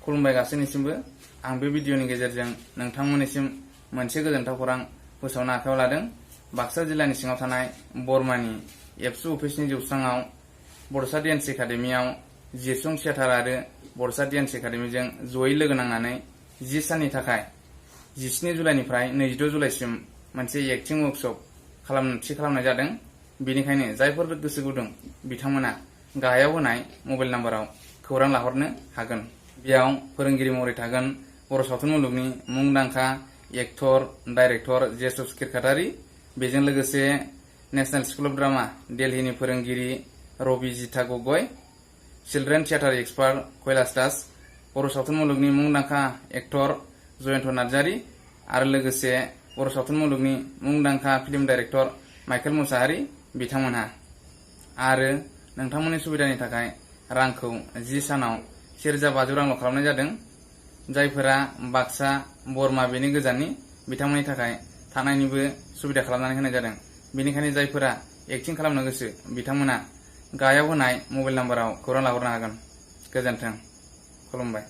खुलुमबाय गासैनिसिमबो आं बे भिडिअनि गेजेरजों नोंथांमोननिसिम मोनसे गोजोनथाव खौरां फोसावनो आखायाव लादों। बाक्सा जिल्लानि सिङाव थानाय बरमानि एबसु अफिसनि जौस्राङाव बड'सा डिएनसि एकाडेमियाव जिरसुं थियेटार आरो बड'सा डिएनसि एकाडेमिजों जयै लोगो नांनानै 10 साननि थाखाय 17 जुलाइनिफ्राय 22 जुलाइसिम मोनसे एक्टिं वर्कशप थि खालामनाय जादों। बेनिखायनो जायफोर गोसो गुदुं बिथांमोना गाहायाव होनाय मबाइल नाम्बाराव खौरां लाहरनो हागोन। बेयाव फोरोंगिरि महरै थागोन बर' सावथुन मुलुगनि मुंदांखा एक्टर, डाइरेक्टर जेसुस किरकाटारि, बेजों लोगोसे नेशनेल स्कुल अफ ड्रामा दिल्लीनि फोरोंगिरि Rabijita Gogoi, children theatre expert Kailash Das, Boro' सावथुन मुलुगनि मुंदांखा एक्टर जयन्त नार्जारि आरो लोगोसे बर' सावथुन मुलुगनि मुंदांखा फिल्म डाइरेक्टर माइकेल मुसाहारि बिथांमोनहा। आरो नोंथांमोननि सुबिदानि थाखाय रांखौ 10 सानाव 1500 रांल' खालामनाय जादों। जायफोरा बाक्सा, बरमा बेनि गोजाननि बिथांमोननि थाखाय थानायनिबो सुबिदा खालामनानै होनाय जादों। बेनिखायनो जायफोरा एक्टिं खालामनो गोसो बिथांमोना गाहायाव होनाय मबाइल नाम्बाराव खौरां लाहरनो हागोन। गोजोन्थों। खुलुमबाय।